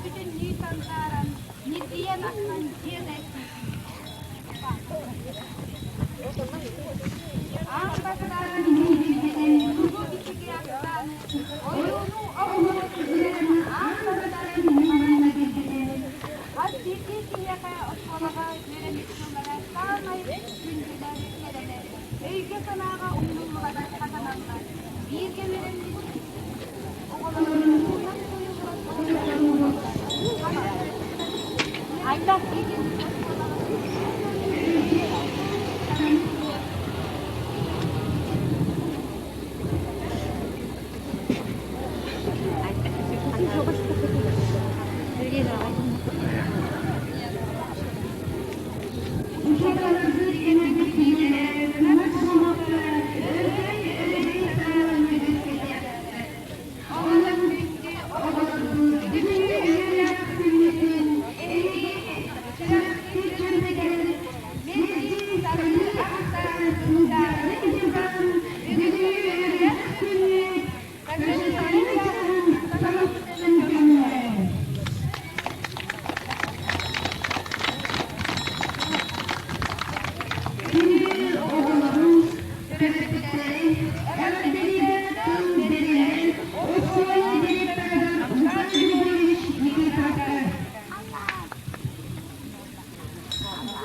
бүтүннүү сандааран, ньиргийэн ахан дьиэ да Аан бастаан билбитин тугу бичиги ахсааны, ойууну оҕуруо түһүлэрин аан бастаан манна билбитин, хас биирдии киһиэхэ оскуолаҕа үөрэммит сыллара саамай күндүлэр, кэрэлэр, өйгө-санааҕа умнуллубатах хатаналлар. Бииргэ үөрэммит оҕолорун уунан суйуллубат оҕолорун буолаллар. Айда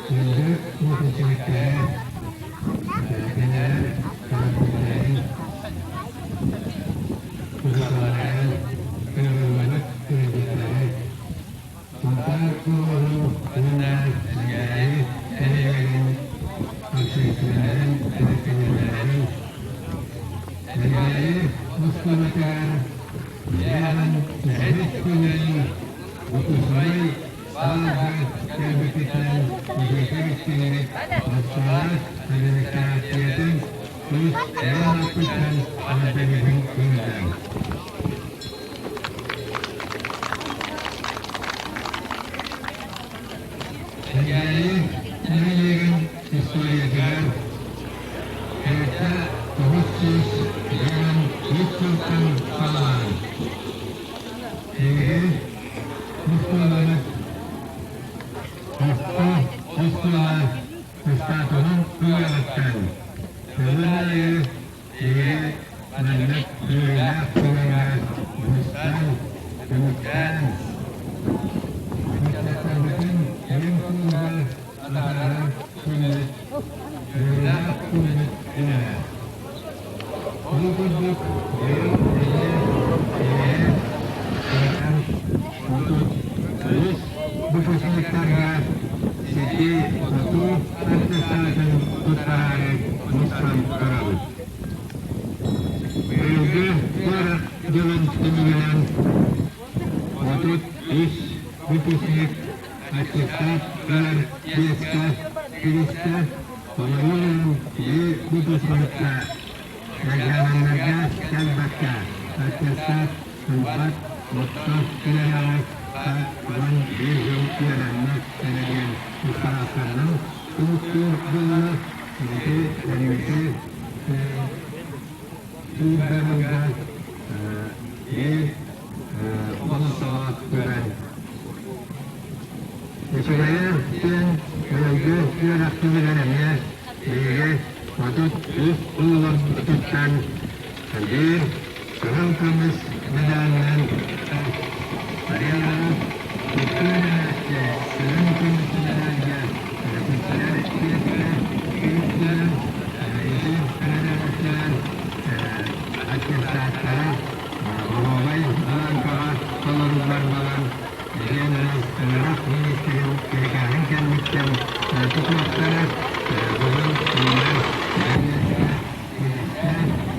Күндү выпускниктары, кинилэр төрөппүттэрин, учууталларын, ыҥырыллыбыт ыалдьыттары, Сунтаар улууһун уонна Нэгээйи нэһилиэгин общественнарын төрүттэнэллэрин Нэгээйи оскуолатыгар дьаһан үһүс күнүн выпускной балга кэлбититтэн үтүөтүк истиҥник оскуола администрациятын тус бэйэм ааппыттан эҕэрдэлиибин ыҥырдым. Кэбээйи нэһилиэгин историятыгар 6953 сылтан саҕалаан эһиги оскуолаҕыт орто оскуола статуһун ылыаҕыттан сылын аайы Эһиги маннык үөрүүлээх түгэҥҥэ мустан, түмүктээн, ыччаттарбытын киэҥ суолга атаарар күммүт, үөрүүлээх күммүт күнэ. Ол курдук быйыл эмиэ эһээ кыратан 33 выпускниктарга сити хоту аттестатын туттараары мустан турабыт. Быйылгы үөрэх дьылын түмүгүнэн 33 выпускник аттестат ылар чиэскэ тигистэ, хомойуох иһин выпускникка экзаменнарга кэлбэккэ аттестат ылбат орто үөрэҕи 11 жыл үөрэннэ эрэ диэн ыспыраапканан түмүктүүр буолла. Ити кэнники сүүрбэ биир хонотоҕо көрөн Үчүгэйэ диэн быйылгы үөрэх түмүгэр эмиэ биһиги 33 оҕолорбутуттан биир кыһыл көмүс медалынан Арианаҕа икки үөрэнээччи үрүҥ көмүс медальга тиксэр чиэскэ тигистилэр. Ити үөрэнээччилэр аттестаттара оһуобай бланкаҕа толоруллар буолан итиэннэ үөрэх миниистирин бирикээһин кэнниттэн тутуохтара. Бүгүн кинилэр Донецка тигистэ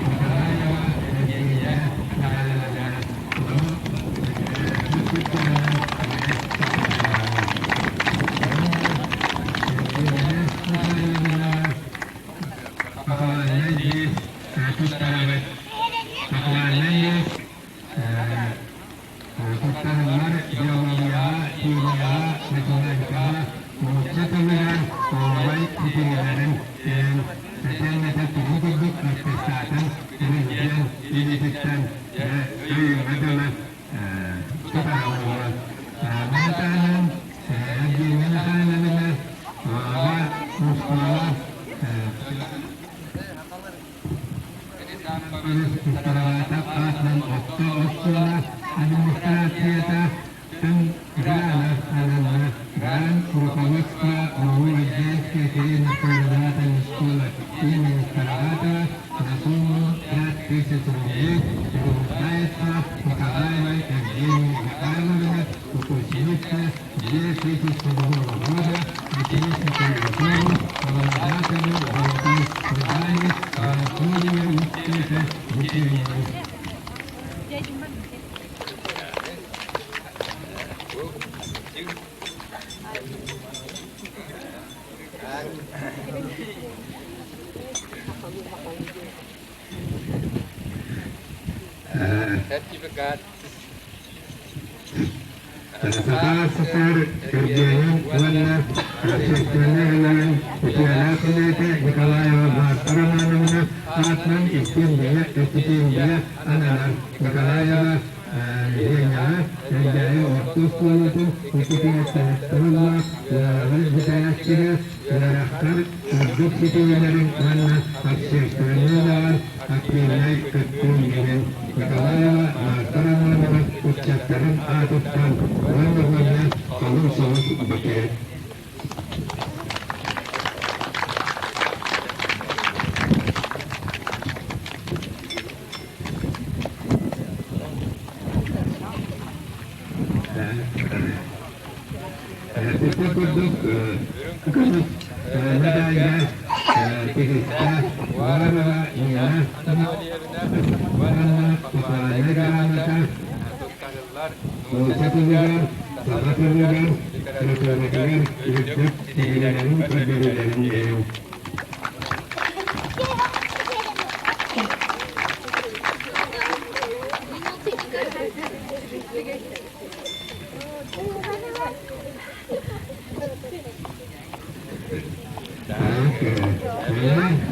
Николаева Евгения Михайловна ону бүппүттэринэн Евгения Михайловна Похороннай лиис туттарабыт. Похороннай лиис туттарыллар биологияҕа, химияҕа, математикаҕа, нуучча тылыгар оһуобай ситиһиилэрин иһин итиэннэ тугу курдук аттестатын президент илиититтэн өйүүҥҥэ дылы тутарыллар. таһынан Евгения Михайловна Аҕа оскуола Староватов аатынан орто оскуола администрацията Тын Гранов ананна Гран руководство ООО Эльдинская средне-образовательная школа имени Староватова на сумму 5000 рублей присуждается Николаевой Евгении Михайловне, выпускнице 2007 года, ученице школы, обладателю золотой медали за заслуженные успехи в учении. Сертификат. Саха СССР Кэргэнин уонна общественнай үлэлэрин үтүөлээх үлэһитэ Николаева Марфа Романовна аатынан истиэндийэ истипиэндийэ ананар. Николаева Женяҕа Кэндээйи орто оскуолатын иккитигэр ыарахан бүтэрээччигэ ыарахтар үрдүк ситиһиилэрин уонна общественнай үлэҕэр активнай кыттыын иһин Николаева Марфа Романова ыччаттарын аатыттан уонна уонна халыҥ соҕус бакыат. Ити курдук көмүс медальга тигистэ Варвара Нина уонна Похвальнай грамота Нуучча тылыгар, саха тылыгар, литературатыгар үрдүк ситиһиилэрин көрдөрүүлэрин иһин.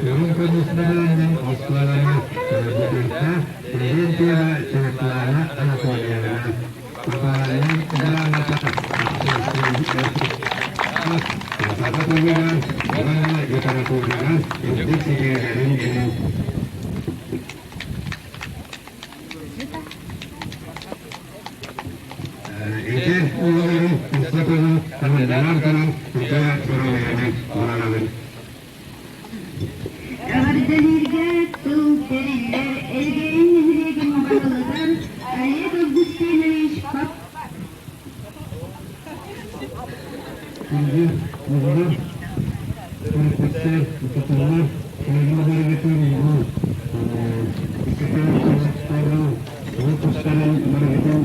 Үрүҥ көмүс медалынан оскуоланы бүтэрсэ Терентьева Светлана Анатольевна Похвальнай грамота Саха тылыгар уонна литератураҕа үрдүк ситиһиилэрин иһин. Ити уоллары туспа тылы таһыннаран туран тута суруйаны буларабын. Эҕэрдэлииргэ тыл тэриллэр Элгээйи нэһилиэгин баһылыгар Олег Августинович Пап Күндү оҕолор, төрөппүттэр, учууталлар, эһиги барыгытын бу тустарын барыгытын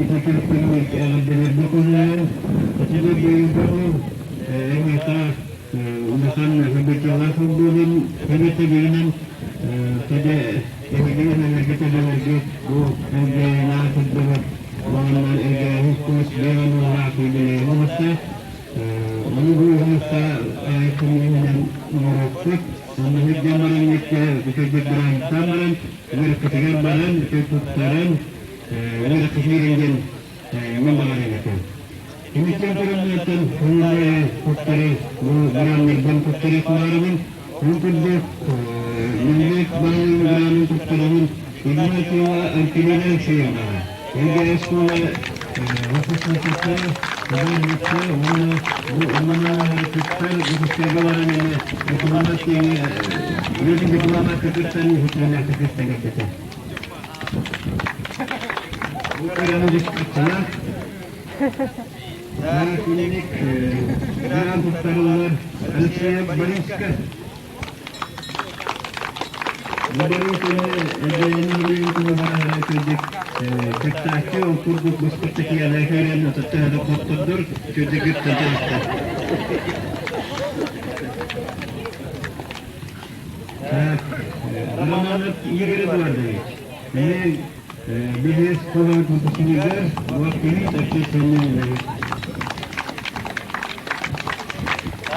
ититирпиҥник эҕэрдэлэргэ көһүнэн, итини быйылгы эһиэхэ улахан событиелар холбуурун эбэтэ тэдэ эһиги үлэлэргит үлэлэргит бу Элгээйилээх сылдьыбыт уонна Элгээйи куус биэҕин уоллаах юбилейын оҥорсо ону быыһыахха кымньыынан оҥоруохпут. Онно сылдьан баран үчүгэйдик быраантаан баран үөрэххитигэр баран үчүгэй туттаран үөрэххитигэр диэн мен баҕарар этим. Киниттэн көрөннөртөн көҥүллэри туттары бу граннарбын туттары баарыбын. Ол курдук Миллиэт баайын гранын туттарабын Игнатьева Альпина Алексеевна, Элгээйи оскуола выпускницата, уонна бу уонна выпускнига баран эмэ дипломат үлэтин дипломат кытыттан үһүтүнэн кытта кэлбитэ. Бу граны диспетчера Клиник грант туттарыллар Алексеев Бориска. Кыттааччы ол курдук быспыттакиялар көрөн отуттаһыда хоттордор күрдүгүт тылдьаста. Романов Игорь Эдуардович, Мен билес колон выпускнигар вакыт общественный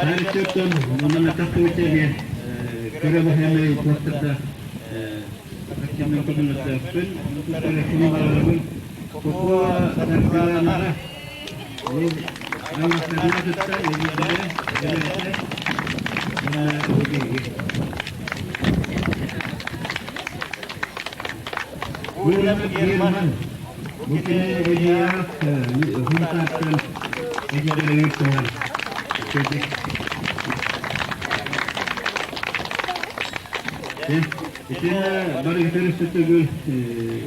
Арчоттон манатахтыбытыге көрө баһамай туохтарда активный көмөлөтөөхпүн, кини барарыбын Попова Саргыланаҕа. Аймахтарына кытта эдьиийдэрэ, эбээтэ уонна биһиги. Гурьев Герман бу кини эдьиийээх Хунтааттан эдьиийдэригэр туһан Итиннэ бары үтүрүстүтүгү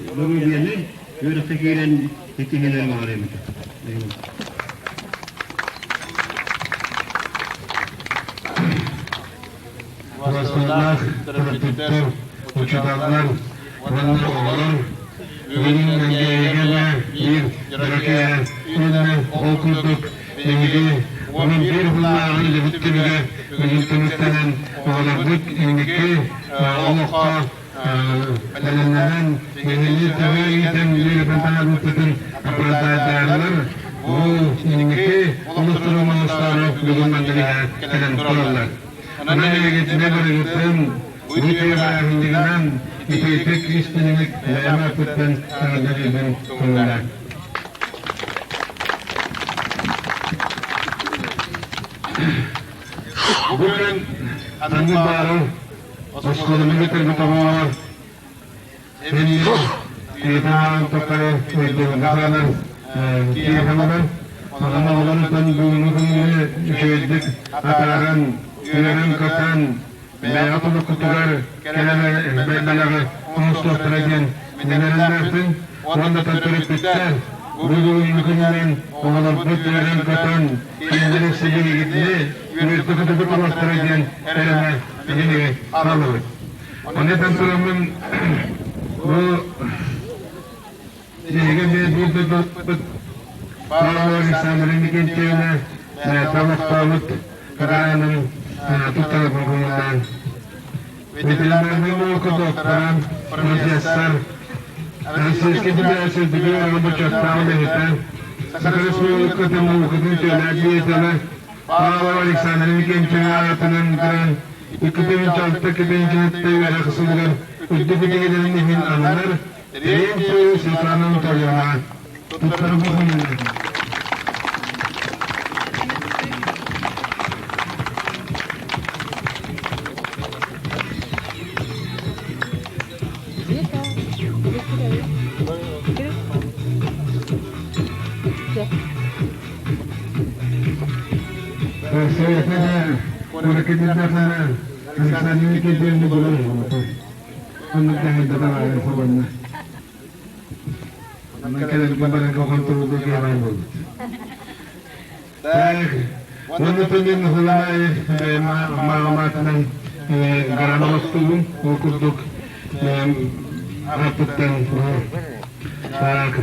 доруобуйаны үөрэххэ киирэн ситиһиилэри баҕарыам этэ. Православных төрөппүттэр, учууталлар уонна оҕолор бүгүн Нэҥгээйигэ биир дьоро уонна ол курдук биһиги 11 сыллааҕы үлэбит түмүгэ бүгүн түмүктэнэн оҕолорбут инники олоххо бэлэмнэнэн биһиги төһө иитэн үөрэтэн таһаарбыппытын оправдайдаарылар бу инники олохторун оҥостоору бүгүн манна кэлэн тураллар. Онон эһигитинэ барыгытын бу үтүө бырааһынньыгынан итиитик истиҥник бэйэм ааппыттан эҕэрдэлиибин көҥүллээн. Бу күн ханнык баҕарар оскуоланы бүтэрбит оҕолор Сэрии тыатааҕын тухары өйдөбүлгэ хаалар киэһэлэрэ саҥа оҕолоруттан бүгүҥҥү күҥҥэ үчүгэйдик атааран, үөрэн-көтөн, бэйэҕэ толуккутугар кэлэн бэлэҕи оҥостуохтара диэн эрэннээхпин уонна төрөппүттэр бу бүгүҥҥү күнүнэн оҕолорбут үөрэн-көтөн, кинилэри сибилигитини үөрдэ-көтүтэ туруохтара диэн эрэнэ биһиги хаалабыт. Ону этэн тураммын бу биһиги эмиэ биир дойдубут Павел Александрович Никитина талахтаабыт кыраанын туттарабын көҥүллээн ветеринарнай наука доктора, профессор, Российской Федерации үрдүкү бочуоттаах үлэһитэ, Саха Республикатын наукатын үтүөлээх деятелэ Павел Александрович Кемчега аатынан грант 2006-2007 үөрэх сылыгар үрдүк кинигэлэрин иһин ананар Терентьева Светлана Анатольевна туттарбыт Ол курдук ааппыттан так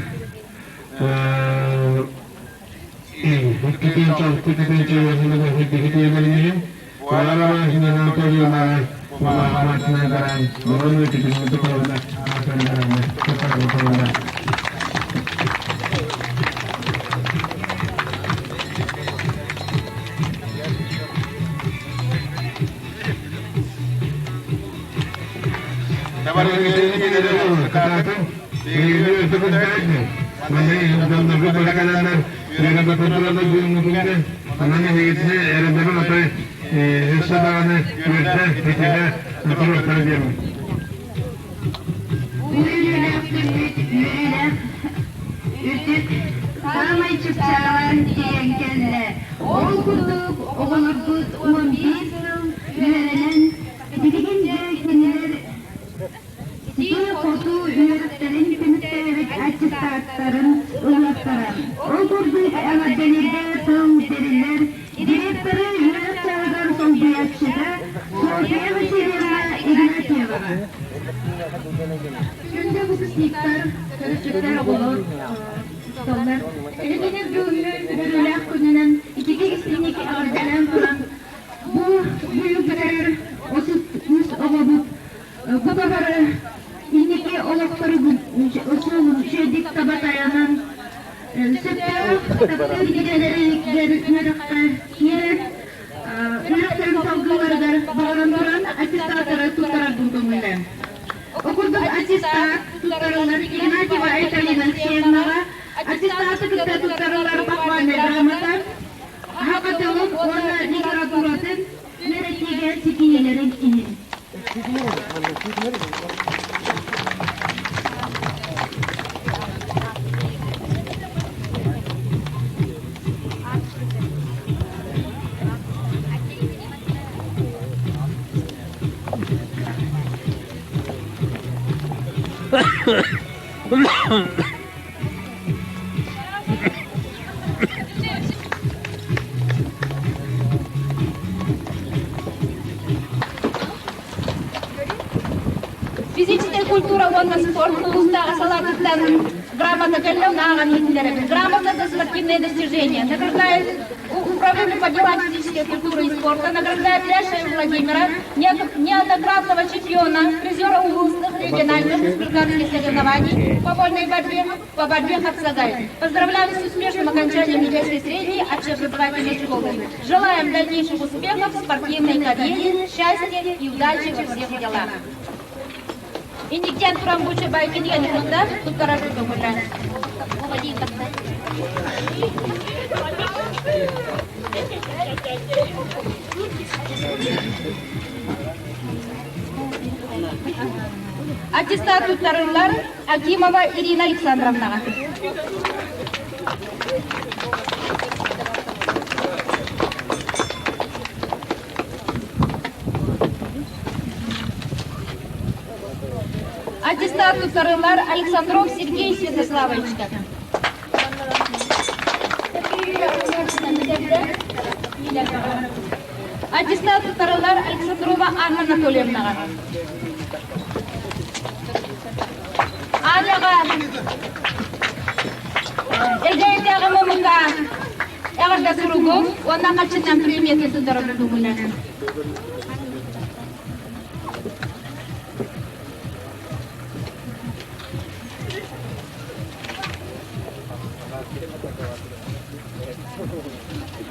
Үөрүүлээх күммүт үөрүүлээх үрдүк саамай чыпчаалаан тиийэн кэллэ. Ол курдук оҕолорбут 11 сыл үөрэнэн, билигин да кинилэр Сити-хоту үөрэхтэрин түмүктээбит аттестаттарын ылыахтара. Ол курдук эҕэрдэлииргэ тыл бэриллэр директоры үөрэх чааһыгар солбуйааччыта Софья Васильевна Игнатьева. Күндү выпускниктар, төрөппүттэр, оҕолор, учууталлар, эһигини бүгүҥҥү үөрүүлээх күнүнэн ититик истиҥник эҕэрдэлээн туран, бу быйыл бүтэрэр 33 оҕобут Бу бары инники олохторун суолун үчүгэйдик таба тайанан, сөптөөх таптыыр идэлэригэр үөрэххэ киирэн, үөрэхтэрин салгыыларыгар баҕаран туран аттестаттары туттарарбын көҥүллээн. Ол курдук аттестат туттарыллар Игнатьева Айталина Алексеевнаҕа, аттестаты кытта туттарыллар похвальнай грамота. Физическэй культура уонна спорт улуустааҕы салаатыттан грамота кэллэ ааҕан иһитиннэрэбин. Грамота за спортивные достижения награждает Управление по делам физической культуры и спорта награждает Ляшева Владимира, неоднократного чемпиона, призера улусных, региональных, республиканских соревнований по вольной борьбе, по борьбе хапсагай. Поздравляем с успешным окончанием Медельской средней общеобразовательной школы. Желаем дальнейших успехов в спортивной карьере, счастья и удачи во всех делах. Инниктэн туран бу чабай кинигэни кытта туттарар көҥүллээн. Аттестат туттарыллар Акимова Ирина Александровнаҕа. Аттестат туттарылар Александров Сергей Святославовичка. Аттестат туттарылар Александрова Анна Анатольевнаҕа. Аняҕа Эдьээйдээҕи мумука эҕэрдэ суругу уонна хаччынан премиятын туттарар туһунан.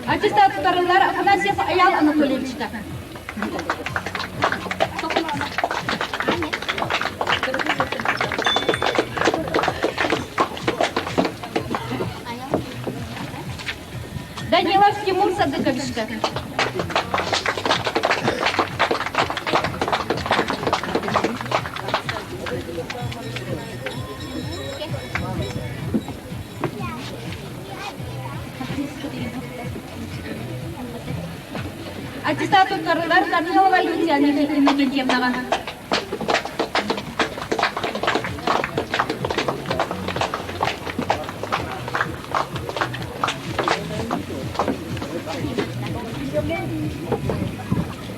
Аттестат туттарыллар Афанасьев Аял Анатольевичка. Данилов Тимур Садыковичка. Аттестат туттарылар Корнилова Люция Иннокентьевнаҕа.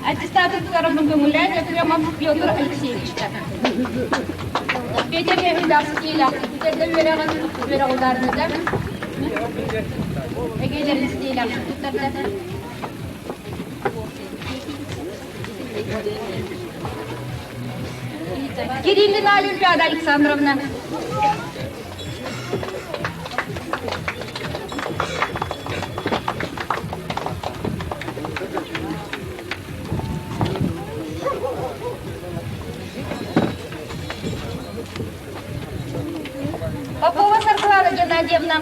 Аттестат туттарарын көҥүллээн Ефремов Петр Алексеевичка. Петя Михайлов Ситиилээх үөрэҕин үөрэх удаарыныта Эгээлэрин ситиилээх туттарда. Кириллина Олимпиада Александровна. Попова Саргылана Геннадьевна.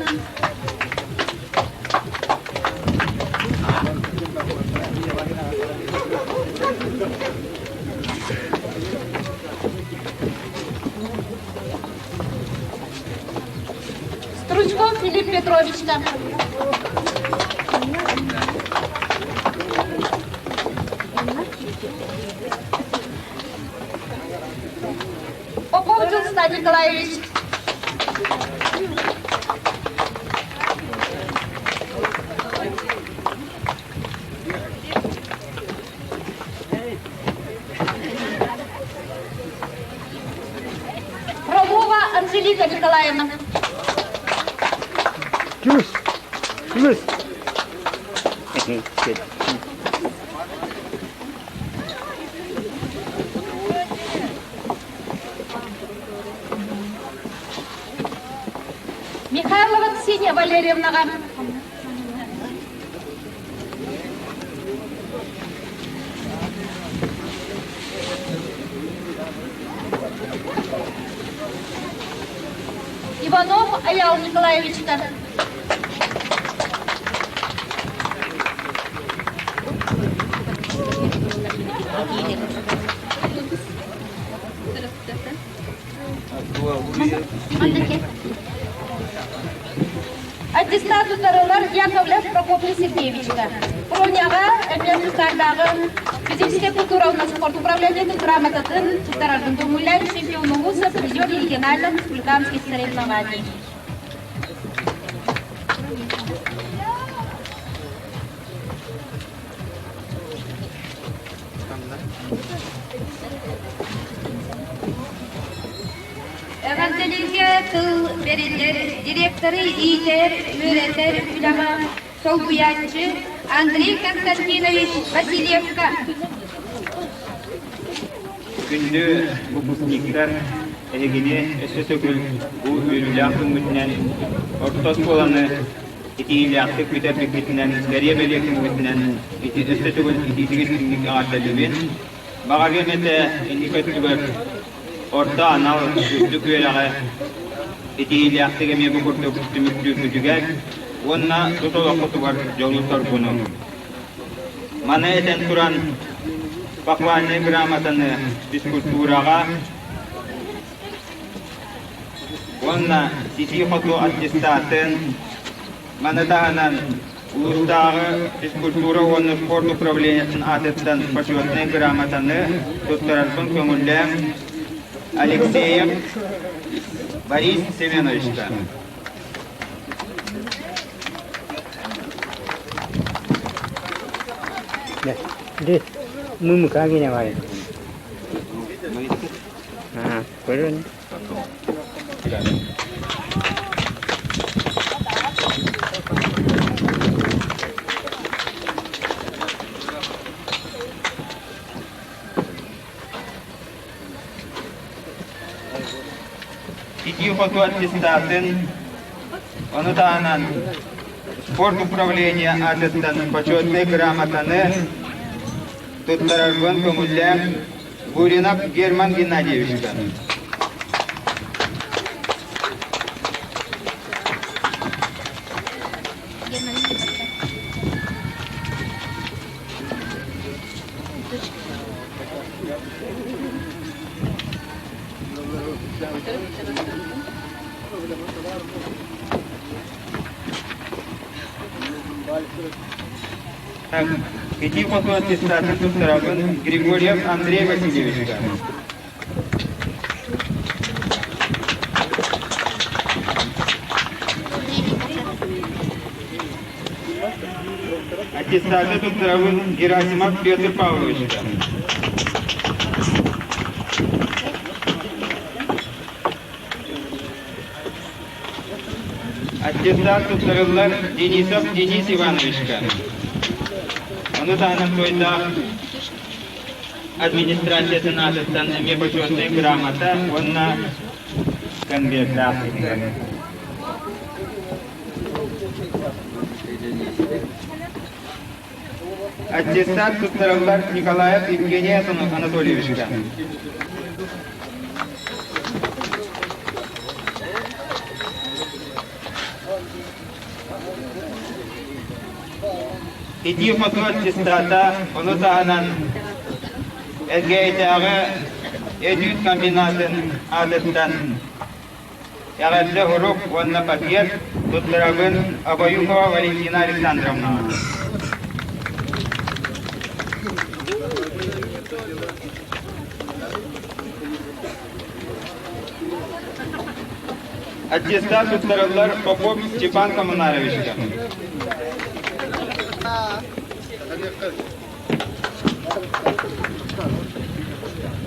Стручков Филипп Петрович. Попов Дюлстан Николаевич. Фролова Анжелика Николаевна. Чус! Чус! Михайлова Ксения Валерьевнаҕа. Иванов Аял Николаевичка. Аттестат туттарылар Яковлев Прокопий Сергеевичка. Проняҕа эмиэ Сусардааҕы Физическая культура уонна спорт управлениетын грамотатын туттараргын көҥүллээн чемпион улууса, призер региональных республиканских соревнований. Эҕэрдэлииргэ тыл бэриллэр директоры иитэр, үөрэтэр үлэҕэ солбуйааччы Андрей Константинович Васильевка. Күндү выпускниктар, эһигини өссө төгүл бу үөрүүлээх күҥҥүтүнэн орто оскуоланы итиилээхтик бүтэрбиккитинэн, кэриэ бэлиэ күҥҥүтүнэн ити өссө төгүл итиитигит эҕэрдэлиибин. Баҕарыам этэ инники өттүгэр орто анал үрдүк үөрэҕи итиилээхтик эмиэ бу курдук түмүктүүргүтүгэр уонна тус олоххутугар дьолу-соргуну. Маны этэн туран, похвальнай грамотаны физкультураҕа уонна ситии-хотуу аттестатын, маны таһынан улуустааҕы физкультура уонна спорт управлениетын аатыттан почетнай грамотаны туттарарбын көҥүллээҥ Алексеев Борис Семеновичка. Мы мукагине Көрөн. Итии хоту аттестатын, ону таһынан спорт управление аатыттан почетнай грамотаны туттарарбын көҥүллээн Гуринов Герман Геннадьевичка. Ити хоту аттестатын туттарабын Григорьев Андрей Васильевичка. Аттестаты туттарабын Герасимов Петр Павловичка. Аттестат туттарыллар Денисов Денис Ивановичка. Ону таһынан туойдаах администрациятын аатыттан эмиэ бочуотунай грамота уонна конверттаах. Аттестат туттарыллар Николаев Евгений Анатольевичка. Итии хоту аттестата, ону таһынан Элгээйитээҕи эт-үүт комбинатын аатыттан Эҕэрдэ урук уонна пакет туттарабын Обоюкова Валентина Александровна. Аттестат туттарыллар Попов Степан Коммунаровичка.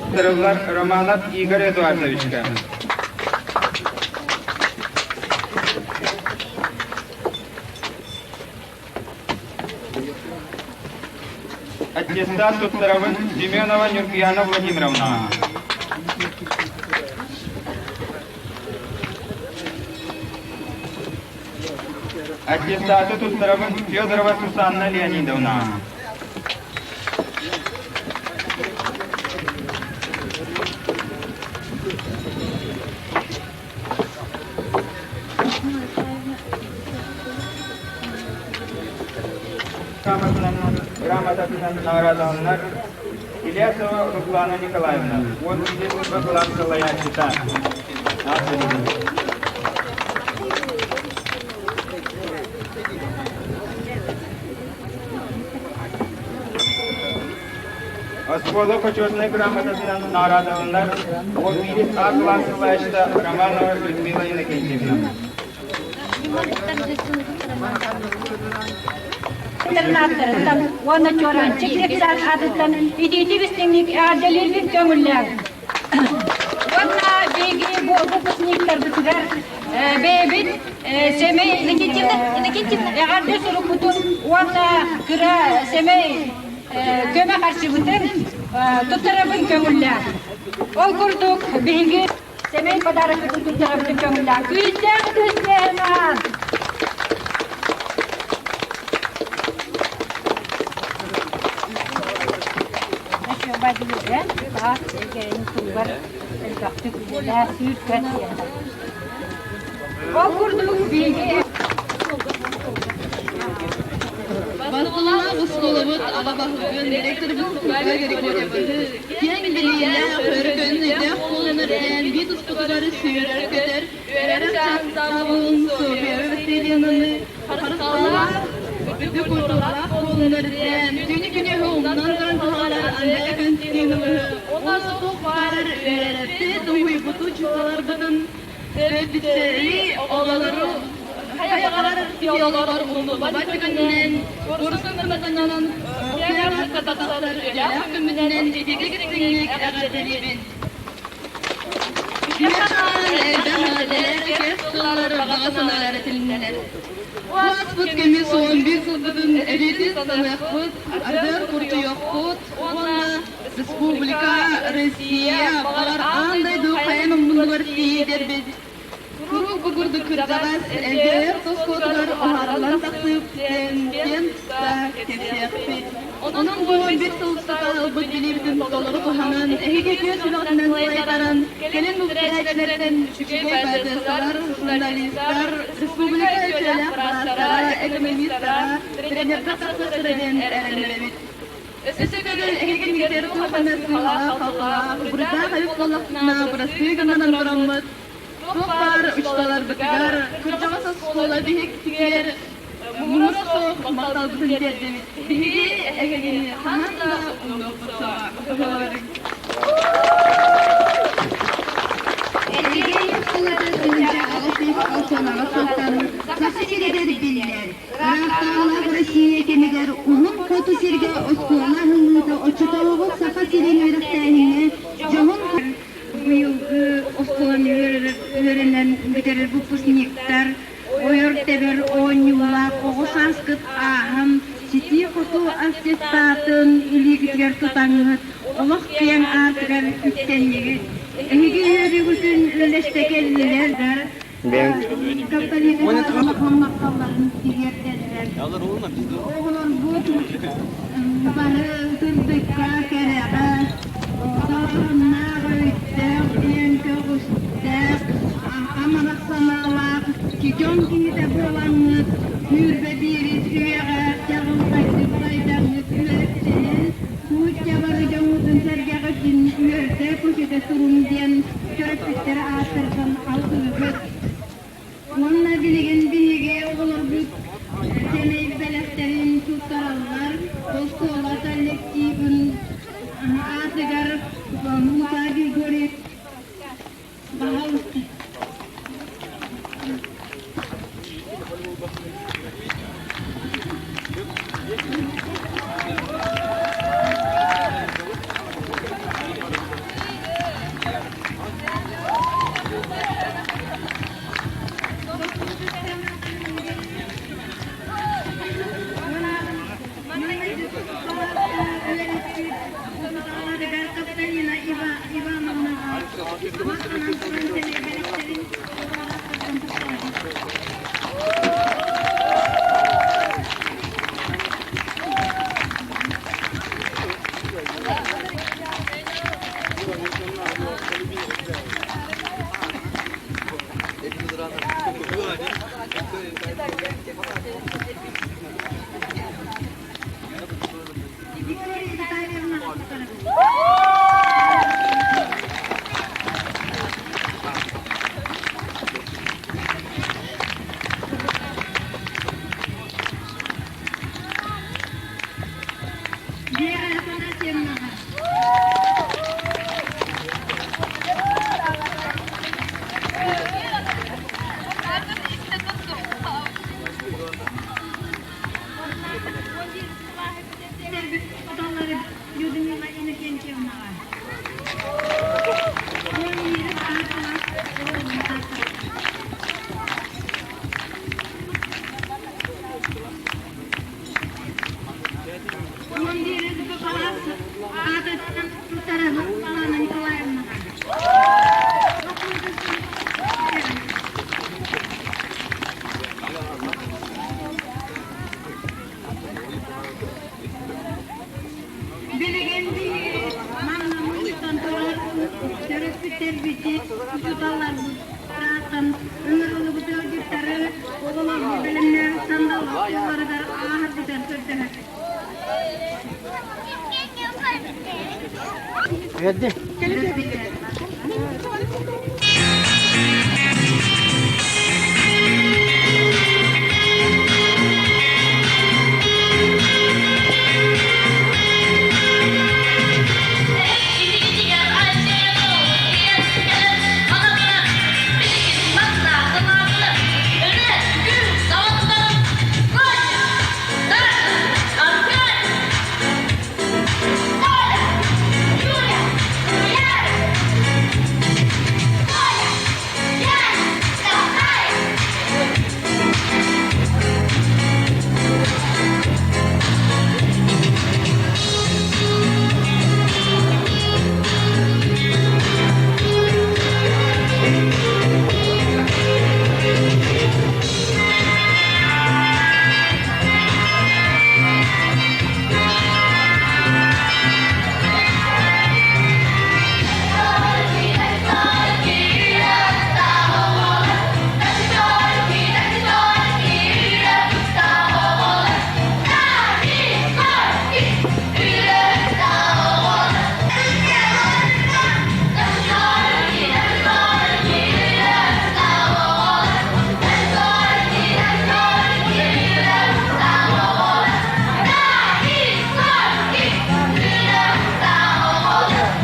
Туттарыллар Романов Игорь Эдуардовичка. Аттестат туттарабын Семенова Нюркияна Владимировна. Аттестаты туттарабын Федорова Сусанна Леонидовна. Грамотатынан наҕараадаланар Ильясова Руслана Николаевна, уон биир кылаас салайааччыта. Оскуола Почетнай грамотатынан наҕараадаланар 11 А кылаас салайааччыта Романова Людмила Иннокентьевна. Интернаттарыттан уонна Чуораанчык детсад аатыттан итиитик истиҥник эҕэрдэлиирбин көҥүллээн. Уонна биһиги бу выпускниктарбытыгар бэйэбит сэмэй Иннокентьевна эҕэрдэ сурукпутун уонна кыра сэмэй көмө харчыбытын туттарабын көҥүллээх. Ол курдук биһиги сэмэй подарокпытын туттарабытын көҥүллээх. Күүстээх ытыс Ол курдук биһиги Бастылаах оскуолабыт аҕа баһылыгын директорбыт Софья Григорьеваны киэҥ билиилээх, өркөн өйдөөх буолан эрдээн биир туспутугар сүүрэр-көтөр, үөрэх чаастаабын Софья Васильевнаны харысталлаах, үрдүк культуралаах буолан эрдээн түүнү-күнүһү умнан туран кыһаллар Андрей Константиновиһы уонна туох баар үөрэппит, уһуйбут учууталларбытын төрөппүттэри, оҕолору хайаҕалар филолор умнубат түгэнинэн, курсун кынатынан тахсар үлэлээх күммүтүнэн итиитик-истиҥник эҕэрдэлиибин. Үтүө элбэх эҕэрдэлэр, кэс тыллар, баҕа санаалар этилиннилэр. Ааспыт көмүс 11 сылбытын эбиитин саныахпыт, ардыгар куртуйуохпут уонна республика, Россия, баҕар аан дойду хайа муннугар тиийдэрбит. Куруук бу курдук кырдьаҕас элбэх тоскуотугар уһаарыллан тахсыып диэн киэн тутта кэпсиэхпит. Онон бу 11 сыл устата ылбыт билиибитин толору туһанан, эһиги үтүө сүрэҕинэн салайтаран, кэлин үбүлээччилэртэн үчүгэй поэтессалар, журналистар, республика үтүөлээх быраастара, экономистара, тренердэр тахсыахтара диэн эрэннэрэбит. Өссө төгүл эһиги кинигэлэр туох эмэ сыыһалаах-халтылаах, буруйдаах эбит буоллахпытына, бырастыы гынан тураммыт, туох баар учууталларбытыгар, кырдьаҕас оскуола биһиктигэр муҥура суох махталбытын тиэрдэбит. Биһиги эһигини хаһан да умнуохпут суоҕа. Эдьигээн оскуолата 1008-68 сылтан Саха сиригэр биллэр. Ыраахтааҕылаах Россия кэмигэр Уһун Хоту сиргэ оскуола аһыллыыта оччотооҕу Саха сирин үөрэхтээһиҥҥэ дьоһун Быйылгы оскуоланы үөрэнэн бүтэрэр выпускниктар ойор-тэбэр оонньуулаах оҕо сааскыт ааһан, ситии-хотуу аттестатын илиигитигэр тутаҥҥыт, олох киэҥ аартыгар үктэннигит. Эһиги үөрүүгүтүн үллэстэ кэллилэр да, Капитализм улахан махталларын тириэрдэллэр. Оҕолорбут бары сырдыкка, кэрэҕэ, талааннаах, өйдөөх диэн көҕүстээх, амарах санаалаах дьон киһитэ буолаҥҥыт, 21-ис үйэҕэ чаҕылхайдык сайдаҥҥыт үөрэхтэнэн, нуучча бары дьоҥҥутун-сэргэҕитин үөрдэ-көтүтэ туруҥ диэн төрөппүттэр ааттарыттан алгыыбыт. Уонна билигин биһиги оҕолорбут сэмэй бэлэхтэрин туттараллар. Оскуола коллективын аатыгар Муса Григорьевич пожалуйста. Билигин биһиги манна мунньустан турар төрөппүттэрбитин, учууталларбыт ааттан ыҥырыллыбыт ыалдьыттары оҕолорго бэлэмнээх сандал остуолларыгар ааһарбытын көрдөһөбүт.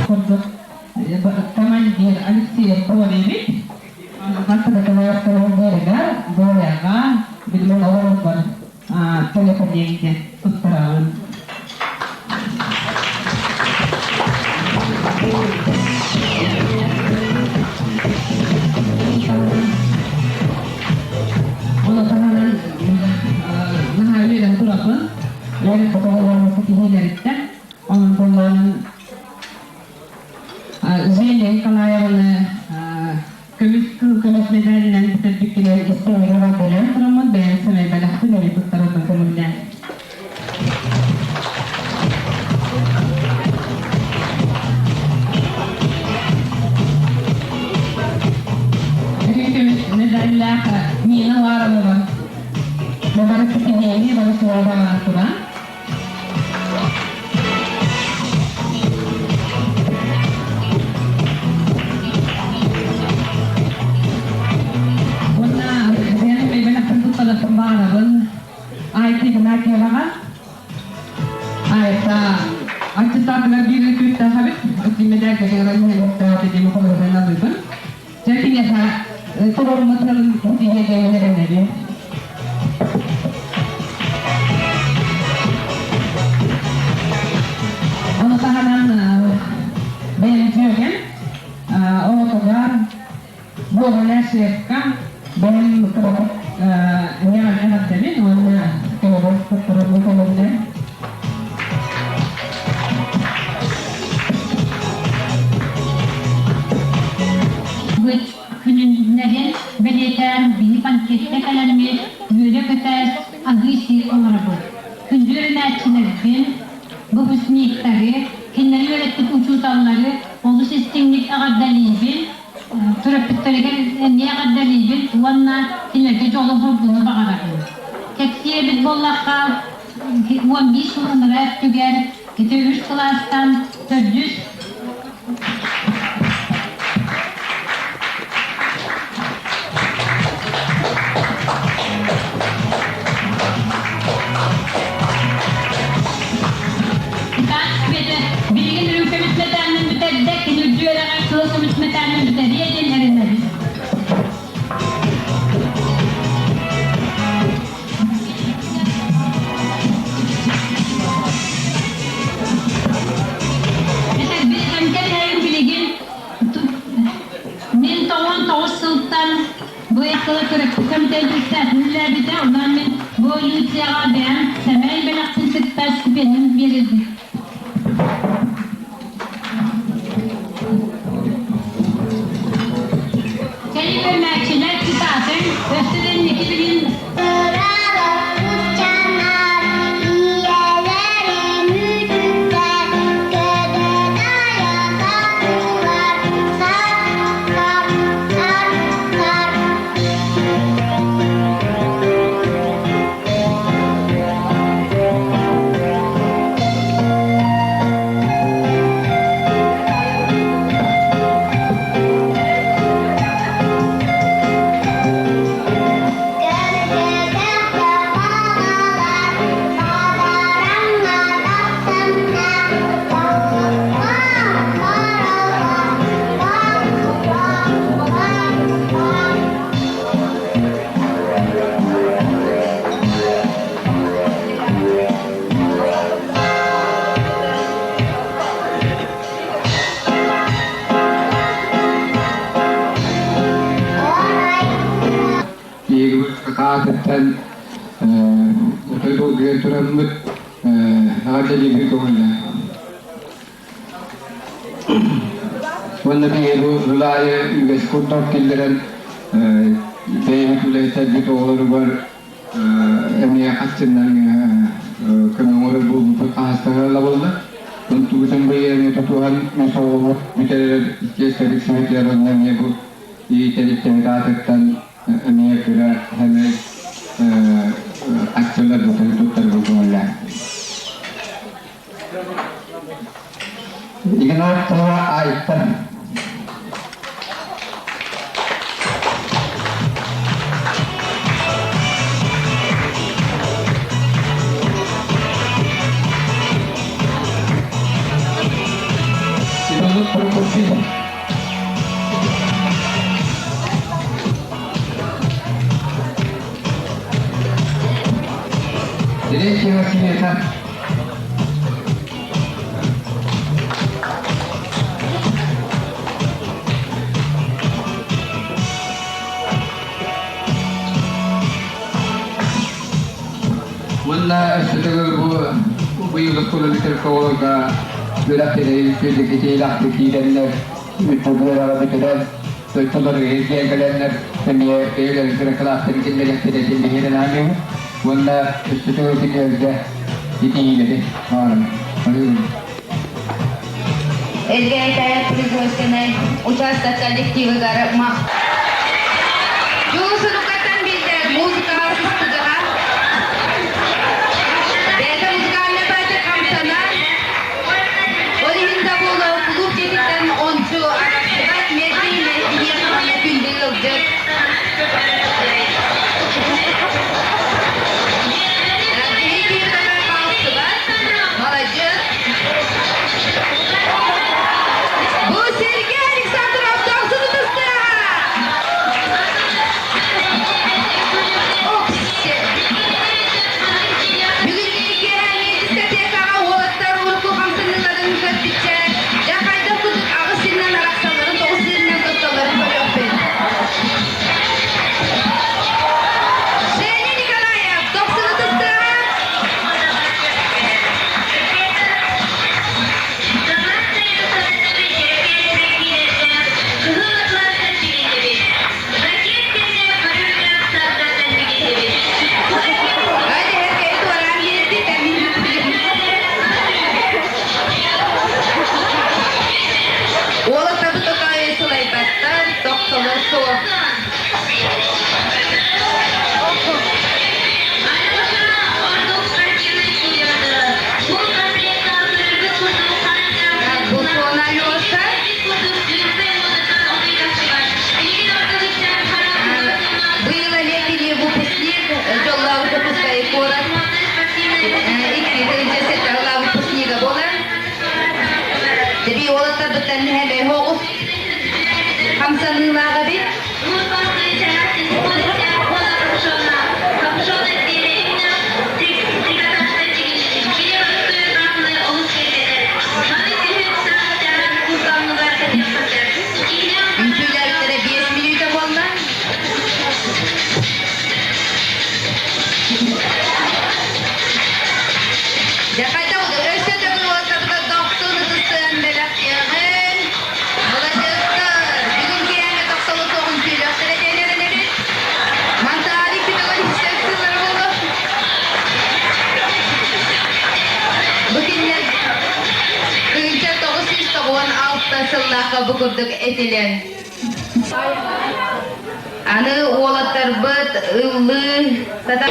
Курдук командир Алексеев Колевич Бастакы Боряҕа билигин оҕолорбор телефоннейге туттараҕын. Оны таһынан наһаа үөрэн турабын. Үөрэн оҕолорум ситиһиилэриттэн. Онон буоллаҕынан Женя Николаевна көмүс кыыл көмүс медалынан бүтэрбиккинэн историяҕа бэлэм тураммын бэйэм сэмэй бэлэхпин өрүү туттарарбын көҥүллээн. Өрүү көмүс медаллаах Нина Ларонова бары ситиһиини бары суолбаҕа туран Уонна бэйэм бэйбэнэхпин туттарыахпын баҕарабын. Айти Игнатьеваҕа Айта аттестатыгар биир күүстээх эбит. Медальга кэлэн диэн холобурун алыыбын. Дьэ киниэхэ туруоруммут тылын тиийэ диэн эрэнэбин. Ону таһынан бэйэм дьүөгэм оҕотугар Буолуна Шефка бэйэм эҕэрдэбин уонна көмөбөр туттарарбын көҥүллээн. Күнүннэрин бэлиэтээн биһи банкетка кэлэммит үөрэ-көтө аһыы-сии олоробут. Күндү үөрэнээччилэрбин, выпускниктары, кинилэри үөрэппит учууталлары олус истиҥник эҕэрдэлиибин, төрөппүттэригэр эмиэ эҕэрдэлиибин уонна кинилэргэ дьолу-соргуну баҕарабын. Кэпсиэ эбит буоллахха, 15 сыл ыныраа өттүгэр ити үс кылаастан төрдүс Билигин үрүҥ мэтээнин бүтэрдэ, кини үрдүөрэҕэр кыыл көмүс мэтээнин бүтэриэ диэн эрэнэбит. Билигин мин тоҕон тоҕус сылтан бу сылы төрөппүтүм үлэлээбитэ, онон мин бу Люцияҕа бэйэм сэмэй бэлэхпин кытта стипендиям биэрэрбит. Кэлин көрмөөччүлэр кытаатыҥ, өссө да инники билин тураммыт эҕэрдэлиирбин көҥүллээн. Уонна биһиги бу сыл аайы үгэс курдук киллэрэн бэйэбит үлэһиттэрбит оҕолоругар эмиэ хаччыннан көмө оҥорор буолбуппут хаһыстаһа ылабыллар. Онтубутун быйыл тутуһан үс оҕобут бүтэрэр чиэстэрик сибитигэр уонна эмиэ бу иитэриттэбит аатыттан эмиэ кыра сэмэй хаччыларбытын туттарбыт көҥүллээх. Игнатова Айта. Иванов Прокопий. Третьего света. Уонна өссө бу быйыл оскуола оҕолорго үөрэхтэрин үчүгэйдик киирэннэр үтүгүөр бүтэрэн дойдуларыгар кэлэннэр эмиэ бэйэлэрин кыра кылаастарын киллэриэхтэрэ диэн биһиэнэн аныыбыт уонна өссө төгүл кинилэргэ итиилэри баҕарабын. Элгээйитээҕи производственнай учаастак коллективыгар мах. Дьулусунукаттан биллэр музыкаҕа сыстыгаҕа бэйэтэ музыкальнай партия хамсанар. Ол иһин да буолуо кулууп дьиэтиттэн ончу арахсыбат мэлдьи биһиэхэ манна күндү ыалдьыт. Киһи киһи хаалсыбат. Маладьыас. Бу Сергей Александров дохсун ытыстыаҕа! Бүгүҥҥү киэһээҥҥи дискотекаҕа уолаттар урукку хамсаныыларын көрбүччэ, дьэ хайдах курдук аҕыс сиринэн арахсалларын, тоҕус сиринэн тутталларын көрүөхпүт. Женя Николаев, дохсун ытыстыаҕа! Уолаттарбыт отой сылайбаттар, тохтоло суох. Бутона Леша. Быйыл эмиэ выпускник, дьоллоох Дьокуускай куорат икки выпускнига буолар. Деби уолаттарбыттан нэһэ оҕус хамсаныылаах эбит. Үҥкүүлээбиттэрэ 5 мүнүүтэ буолла. Дьэ, хайдах өссө төгүл уолаттарбытыгар дохсун ытыстыан бэлэхтиэҕин. Маладьыастар, бүгүн киэһээҥҥи тохтобул суох үҥкүүлүөхтэрэ диэн эрэнэбит. Мантаалик күтүгүн истэн сыллара буолуо. Бу кинилэр 1996 сыллаахха бу курдук этилэр. Аны уолаттарбыт ыллыы сата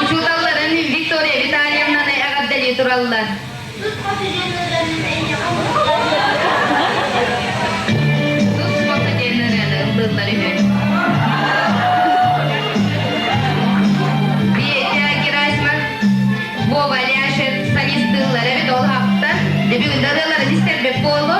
Учууталларын Виктория Витальевнаны эҕэрдэлии тураллар. Тус хоту диэн ырыаны ыллыыллар үһү. Петя Герасимов, Вова Ляшев солистыыллар эбит ол хаптан. Бүгүн да ырыаларын истэрбит буолуо.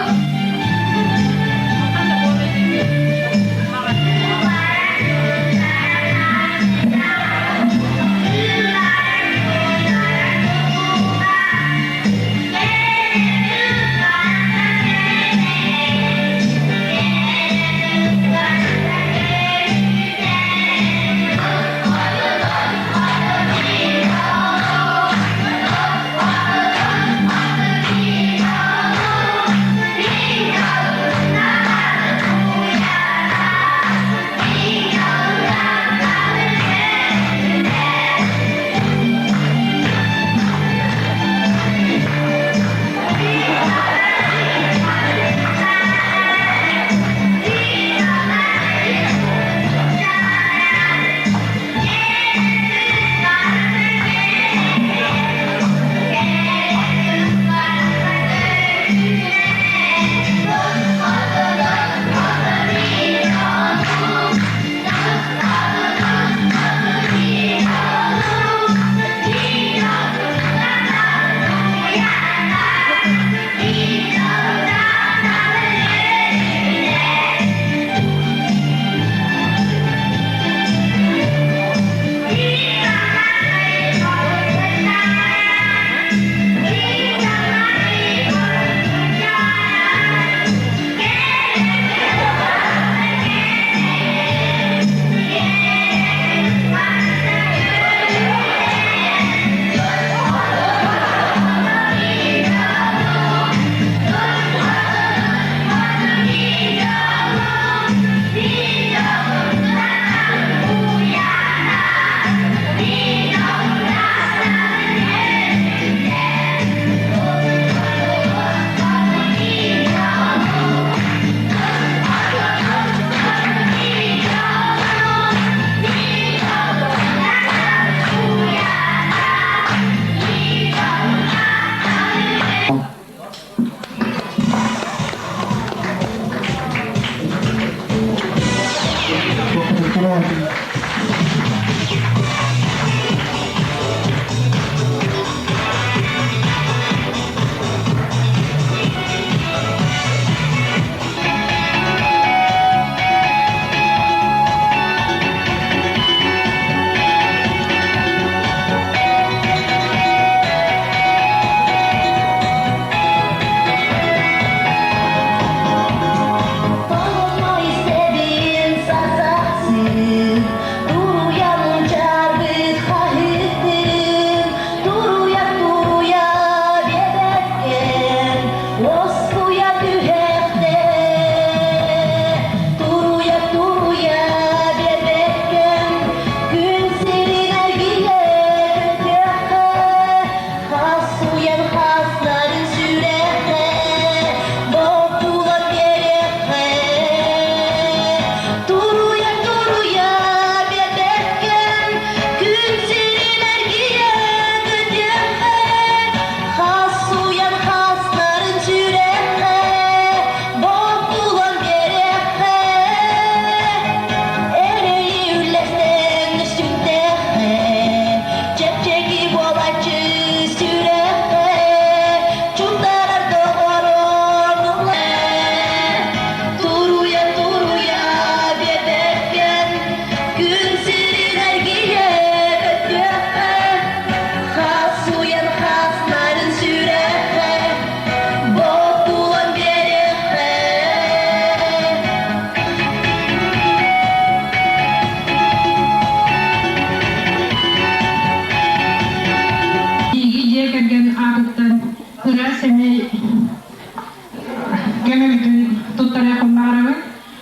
көмөбүтүн туттарыахпын баҕарабын.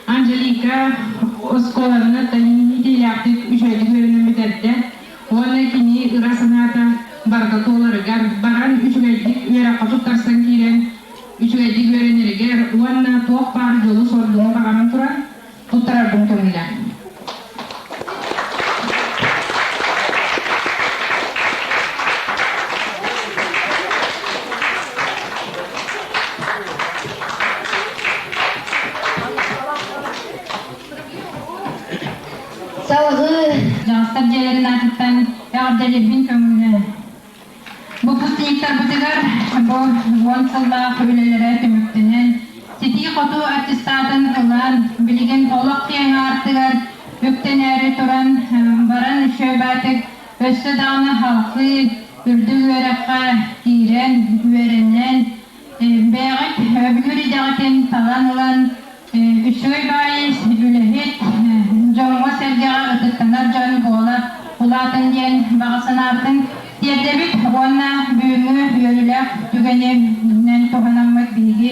Анжелика оскуоланы тэнийиилээхтик үчүгэйдик үөрэнэн бүтэрдэ уонна кини ыра санаата барыта туоларыгар баран үчүгэйдик үөрэххэ туттарсан киирэн үчүгэйдик үөрэнэригэр уонна туох баар дьолу-соргуну баҕаран туран туттарарбын көҥүлэ. Салгыы Дьаҕастар дьиэлэрин аатыттан эҕэрдэлиирбин көҥүллээн. Выпускниктарбытыгар бу уон сыллаах үлэлэрэ түмүктэнэн, ситии-хотуу аттестатын ылан, билигин олох киэҥ аартыгар үктэнээри туран, баран үчүгэйбаатык өссө даҕаны халҕыы үрдүк үөрэххэ киирэн, үөрэнэн, бэйэҕит өбүгүр идэҕитин талан ылан, үчүгэй баайы үлэһит, дьоҥҥо-сэргэҕэ ытыктанар дьон буола улаатын диэн баҕа санаабытын тиэрдэбит уонна бүгүҥҥү үөрүүлээх түгэнинэн туһанаммыт биһиги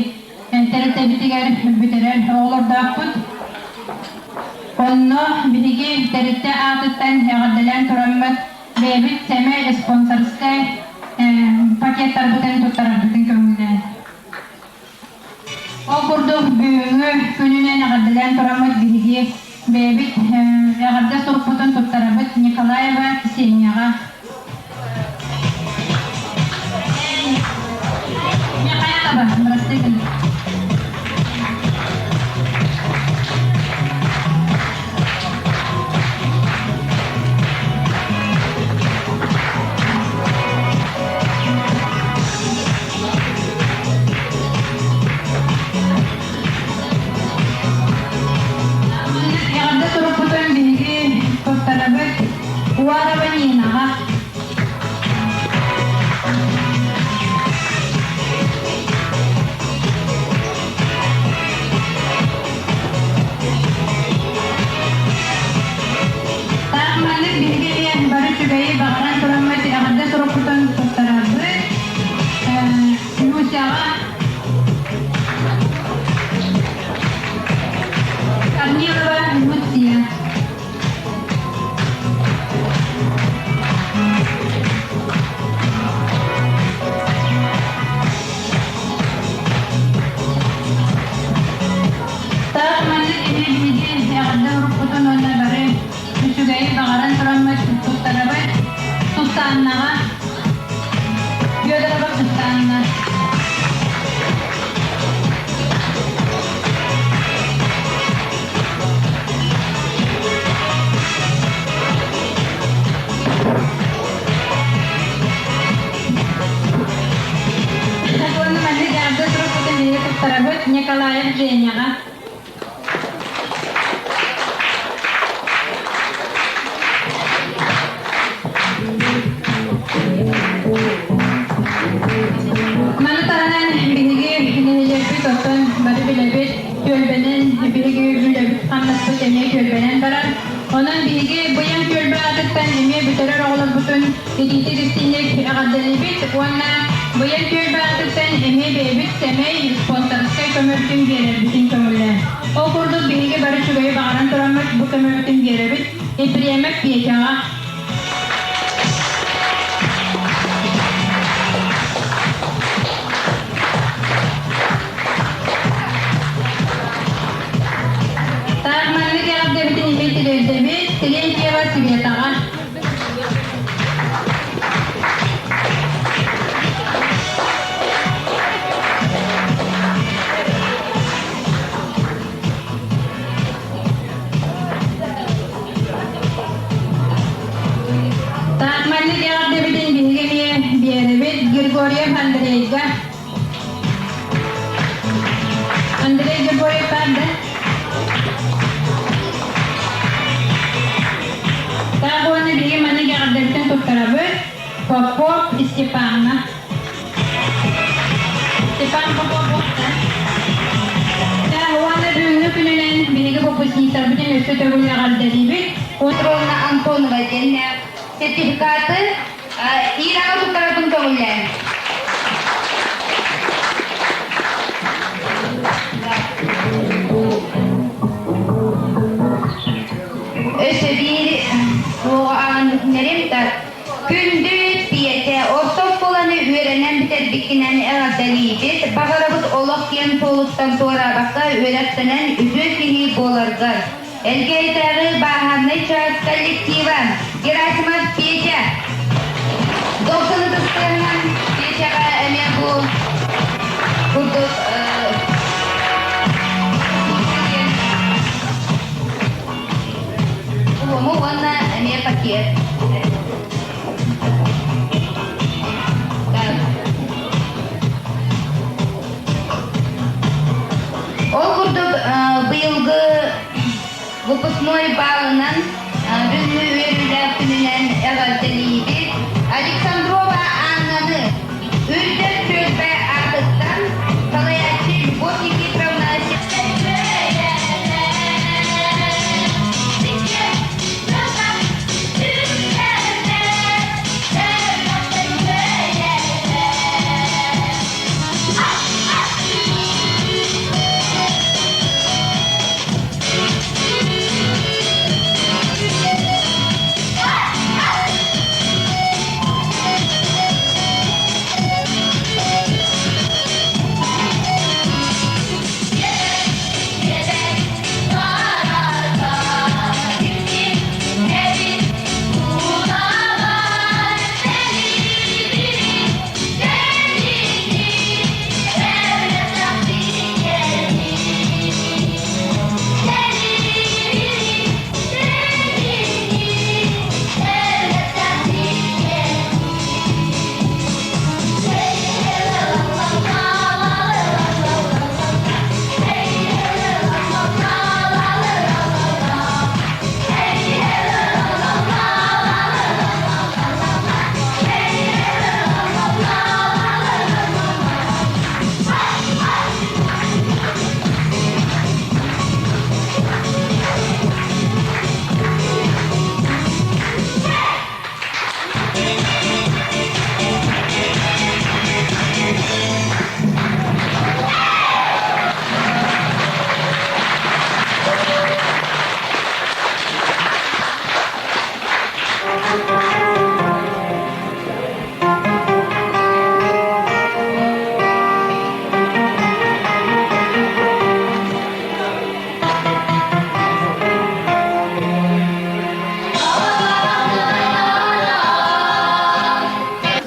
тэрилтэбитигэр бүтэрэр оҕолордоохпут. Онно биһиги тэрилтэ аатыттан эҕэрдэлээн тураммыт бэйэбит сэмэй спонсорскай пакеттарбытын туттарарбытын көҥүллээн. Ол курдук бүгүҥҥү күнүнэн эҕэрдэлээн тураммыт биһиги бэйэбит эҕэрдэ сурукпутун туттарабыт Николаева Ксенияҕа. Михайлова, бырастыы Эҕэрдэ сурукпутун биһиги туттарабыт Уарова Нинаҕа. Таах маннык биһиги эмиэ бары үчүгэйи баҕаран тураммыт эҕэрдэ сурукпутун туттарабыт. Люсяҕа Корнилова Люция. Таах маннык ини биһиги эҕэрдэ уруккутун уонна бары үчүгэйи баҕаран тураммыт туттарабыт Сусаннаҕа Федорова Сусанна. Уонна маннык эҕэрдэ сурукпутун биһиги туттарабыт Николаев Женяҕа. Маны таһынан биһиги нэһилиэкпит оттон бары билэбит, түөлбэнэн биһиги үлэбит хамнаспыт эмиэ түөлбэнэн барар. Онон биһиги быйаҥ түөлбэ аатыттан эмиэ бүтэрэр оҕолорбутун итиитик истиҥник эҕэрдэлиибит уонна быйаҥ түөлбэ аатыттан эмиэ бэйэбит сэмэй спонсорскай көмөбүтүн биэрэрбитин көҥүллээн. Ол курдук биһиги бары үчүгэйи баҕаран тураммыт бу көмөбүтүн биэрэбит. Епремов Петяҕа. Так, маннык эҕэрдэбитин имин тириэрдэбит Терентьева Светаҕа. Так, маннык эҕэрдэбитин биһиги эмиэ биэрэбит Григорьев Андрейга. Андрей Григорьев баар да? Так уонна биһиги маннык эҕэрдэбитин туттарабыт Попов Степанна. Степан Попов буолла. Уонна бүгүҥҥү күнүнэн биһиги выпускниктарбытын өссө төгүл эҕэрдэлиибит. Петровна Антонова диэн сертификаты Ираҕа туттарарбын көҥүллээн. ыһыктыбакка үөрэхтэнэн үтүө киһи буоларгар. Элгээйитээҕи бааһынай чаас коллектива Герасимов Петя. Дохсун ытыстыынан Петяҕа эмиэ бу курдук Улуму уонна эмиэ пакет. Ол курдук быйылгы выпускной баалынан бүгүҥҥү үөрүүлээх күнүнэн эҕэрдэлиибит Александрова Аннаны Үрдэл түөлбэ аатыттан салайааччы Любовь Никифоровна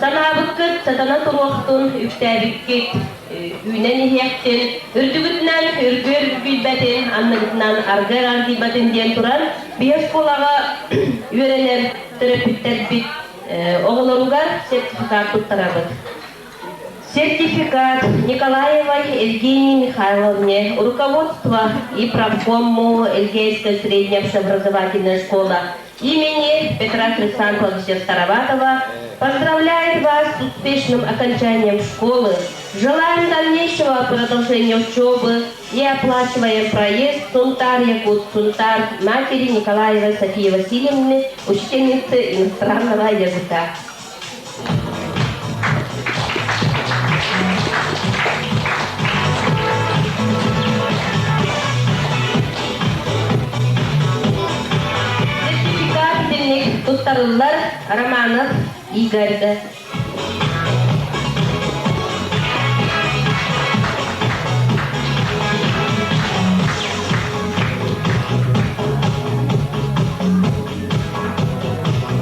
Санаабыккыт сатана туруохтун, үктээбиккит үүнэн иһиэхтин, үрдүгүтүнэн үргүөр үргүйбэтин, анныгытынан аргыар аргыйбатын диэн туран, биһи оскуолаҕа үөрэнэр төрөппүттэрбит оҕолоругар сертификат туттарабыт. Сертификат Николаевой Евгении Михайловне, руководство и правкому Эльгейской средней общеобразовательной школы имени Петра Хрисанфовича Староватова поздравляет вас с успешным окончанием школы, желаем дальнейшего продолжения учебы и оплачиваем проезд Сунтар Якут Сунтар матери Николаевой Софии Васильевны, учительницы иностранного языка. Сертификат итинник туттарыллар Романов Игорьга.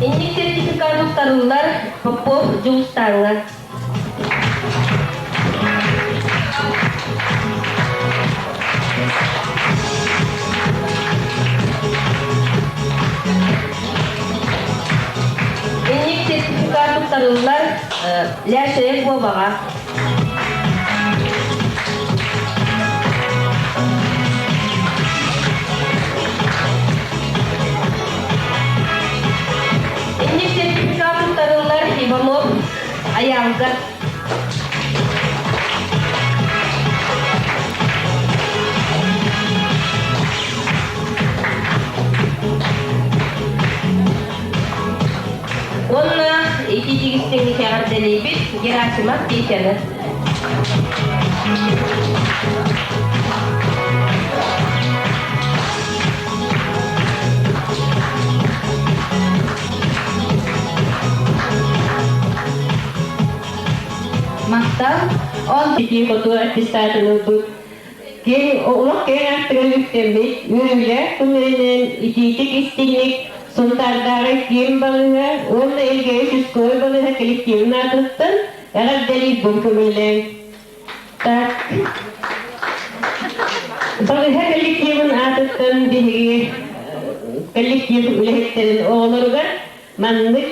Инник сертификат туттарыллар Попов Дьулустааҥҥа. Инник сертификат туттарыллар Ляшеев Воваҕа. Инник сертификат туттарыллар Иванов Аялга. Уонна итиитигистиҥ эҕэрдэлиибит Герасимов Петяны. Махтал. Он Итии хоту аттестатын ылбыт. Киэҥ олох киэҥ аартыгар үктэммит үөрүүлээх күннэринэн итиитик истиҥник Сунтаардааҕы киин балыыһа уонна Элгээйи участковай балыыһа коллективын аатыттан эҕэрдэлиирбин көҥүллээҥ. Так. Балыыһа коллективын аатыттан биһиги коллектив үлэһиттэрин оҕолоругар маннык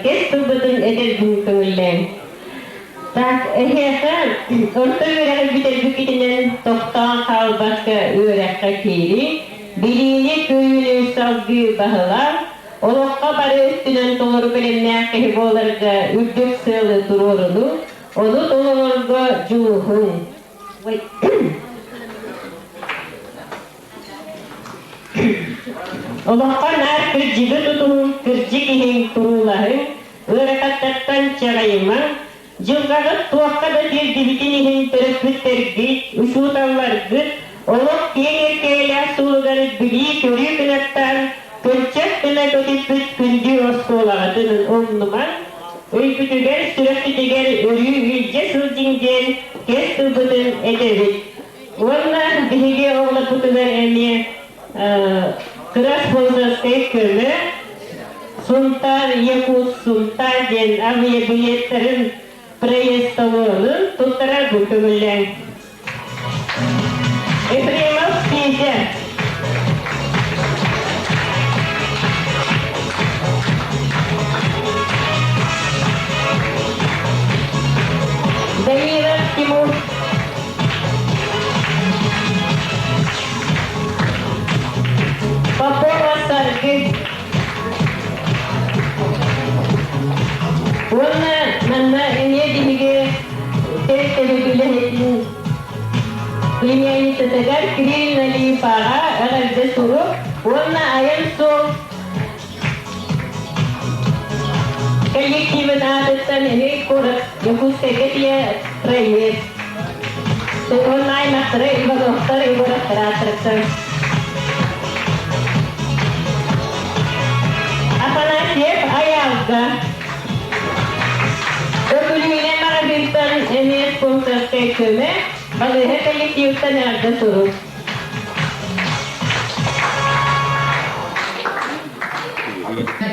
кэс тылбытын этэрбин көҥүллээҥ. Так, эһиэхэ орто үөрэҕи бүтэрбиккитинэн тохтоон хаалбакка үөрэххэ киирии, билиини күүнү салгыы баһылаан, олоххо бары өттүнэн толору бэлэмнээх киһи буоларга үрдүк сыалы туруорунуу, ону толорорго дьулуһуҥ. Олоххо наар кырдьыгы тутуһуҥ, кырдьык иһин туруулаһыҥ, ыарахаттартан чаҕыйымаҥ, дьылҕаҕыт туохха да тиэрдибитин иһин төрөппүттэргит, учууталларгыт олох киэҥ эркээйилээх суолугар билии-көрүү кынаттаан, көнчөх гына көтүппүт күндү оскуолаҕытын умнумаҥ, өйгүтүгэр, сүрэххитигэр өрүү илдьэ сылдьыҥ диэн кэс тылбытын этэбит. Уонна биһиги оҕолорбутугар эмиэ кыра спонсорскай көмө Сунтаар Якут Сунтаар диэн авиабилеттарын проездталыанын туттарарбын көҥүллээҥ. Ефремов Петя. Данилов Тимур. Попова Саргы. Уонна манна эмиэ биһиги тэрилтэбит үлэһитин племянницатыгар Кирилл Налиеваҕа эҕэрдэ сурук уонна айан суол коллективын аатыттан эмиэ куорат Дьокуускайга тиийэ проект уонна аймахтара Ивановтар Егоровтар ааттарыттан Афанасьев Айаалга Өкүлүүнэ маҕаһыынтан эмиэ спонсорскай көмө балыыһа коллективтан эҕэрдэ сурук.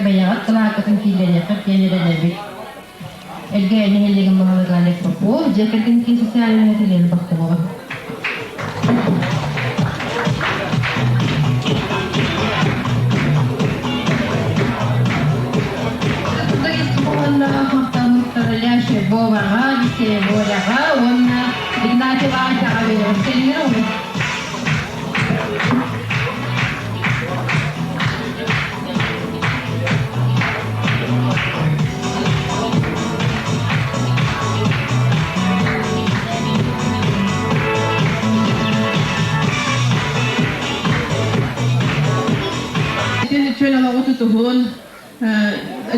Бэйэҕит кылааккытын киллэриэххит диэн эрэнэбит. Элгээйи нэһилиэгин баһылыга Олег Попов, дьиэ кэргэн киин социальнай Елена Бахтымова. Боваҕа, Воваҕа уонна Игнатьева Асяҕа биэрэбит. Чөл олоҕу тутуһун,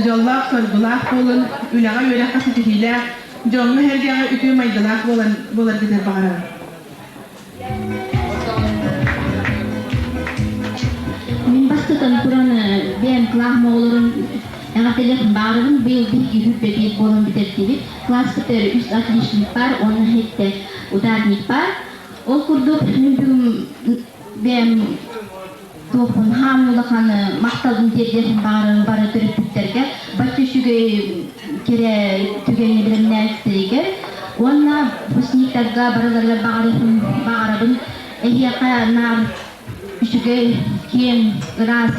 дьоллоох, соргулаах буолун, үлэҕэ үөрэххэ ситиһиилээх, дьоҥҥо-сэргэҕэ үтүө майгылаах буолан буоларгытыгар баҕарабын. Мин бастатан туран бэйэм кылааһым оҕолорун эҕэрдэлиэх баарыбын быйыл биһиги хүрбэ биир буолан бүтэрдибит. Класспытыгар үс отличник баар уонна сэттэ ударник баар. Ол курдук мин бүгүн бэйэм туохпун хаам улахан махталбын тиэрдиэхпин баҕарарым бары төрөппүттэргэ бачча үчүгэй кэрэ түгэни бэлэмнээбиттэригэр уонна выпускниктарга барыларыгар баҕарыахпын баҕарабын эһиэхэ наар үчүгэй киэҥ ыраас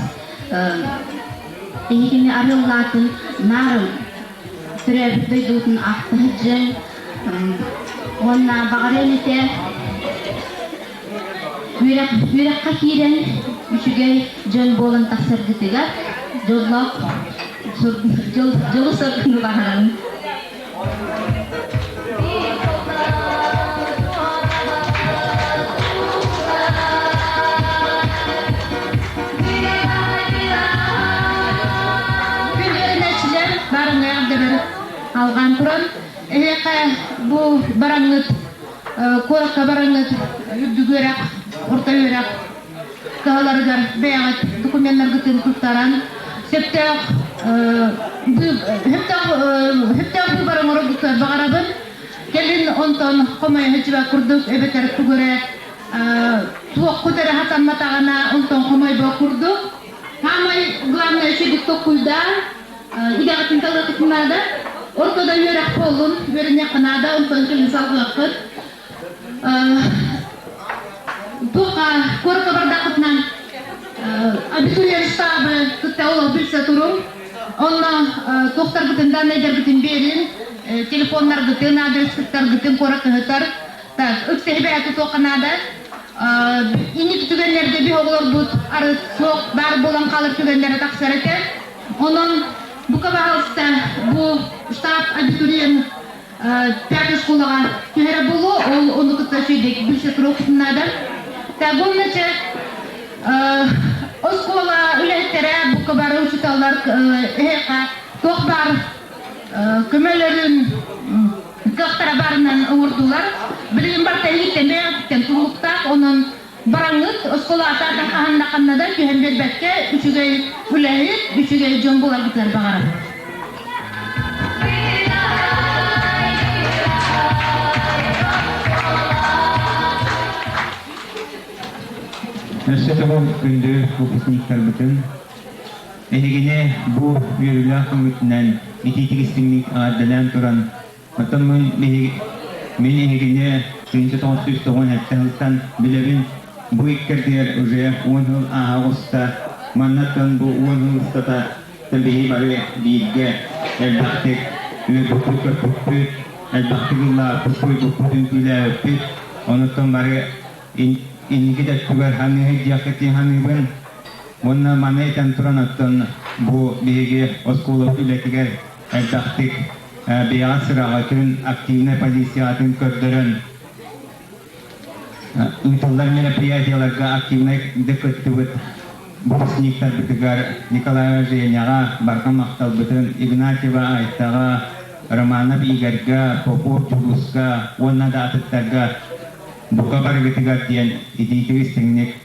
эһигини арыаллаатын наар төрөөбүт дойдубутун ахта сылдьыҥ уонна баҕарыам этэ Үөрэх, үөрэххэ киирэн үчүгэй дьон буолан тахсаргытыгар дьоллоох дьол, дьолу соргуну баҕарабын. Күн үөрэнээччилэр барыҥҥа эҕэрдэлэр алҕаан туран, эһиэхэ бу бараҥҥыт Куоракка бараҥҥыт үрдүк үөрэх, орто үөрэх кыһаларыгар бэйэҕит докуменнаргытын туттаран сөптөөх сөптөөх быыбар оҥороргутугар баҕарабын. Кэлин онтон хомойо сылдьыбат курдук эбэтэр тугу эрэ Туоххут эрэ хатамматаҕына онтон хомойбо курдук. Саамай главное үчүгэй толкуйдаан идэҕитин талыаххытын наада. Орто да үөрэх буоллун, үөрэниэххэ наада, онтон кэлин салҕыаххыт. Туохха куоракка бардаххытынан абитуриент штабы кытта олох билсэ туруҥ. Онно туохтаргытын даннайдаргытын биэрин, телефоннаргытын, адрескыттаргытын куораккыһытар. Так, ыксэһи тутуохха наада. Инники түгэннэргэ биһ оҕолорбут арыт суох баар буолан хаалар түгэннэрэ тахсар этэ. Онон бука баһалыста бу штаб абитуриент пятый школаҕа түһэрэ буолуо, ол ону кытта үчүгэйдик билсэ туруохпутун наада. Так, уонна оскуола үлэһиттэрэ, бука бары учууталлар эһиэхэ туох баар көмөлөрүн кыахтара баарынан оҥордулар. Билигин барыта иһиттэн бэйэҕититтэн тулуктаах, онон бараҥҥыт оскуола атаатан хаһан да ханна да түһэн биэрбэккэ үчүгэй үлэһит, үчүгэй дьон буоларгытыгар баҕарабын. Өссө төгүл күндү выпускниктарбытын эһигини бу үөрүүлээх көҥүтүнэн итиитик истиҥник эҕэрдэлээн туран Оттон мин эһигини 1997 сылтан билэбин. Бу иккэрдигэр уже 10 сыл ааһа оҕуста. Маннаттан бу 10 сыл устата биһи бары бииргэ элбэхтик үөрбүппүт-көппүппүт, элбэхтик ыллаабыппыт, үҥкүүлээбиппит. Онуттан бары инники да өттүгэр ханыыһы диэххит дии саныыбын. Уонна маны этэн туран оттон бу биһиги оскуолабыт үлэтигэр элбэхтик бэйэҕит сыраҕытын, активнай позицияҕытын көрдөрөн ыытыллар мероприятиеларга активнай кыттыбыт выпускниктарбытыгар Николаева Женяҕа барҕа махталбытын, Игнатьева Айтаҕа, Романов Игорьга, Попов Дьулуска уонна да атыттарга бука барыгытыгар диэн итиитик истиҥник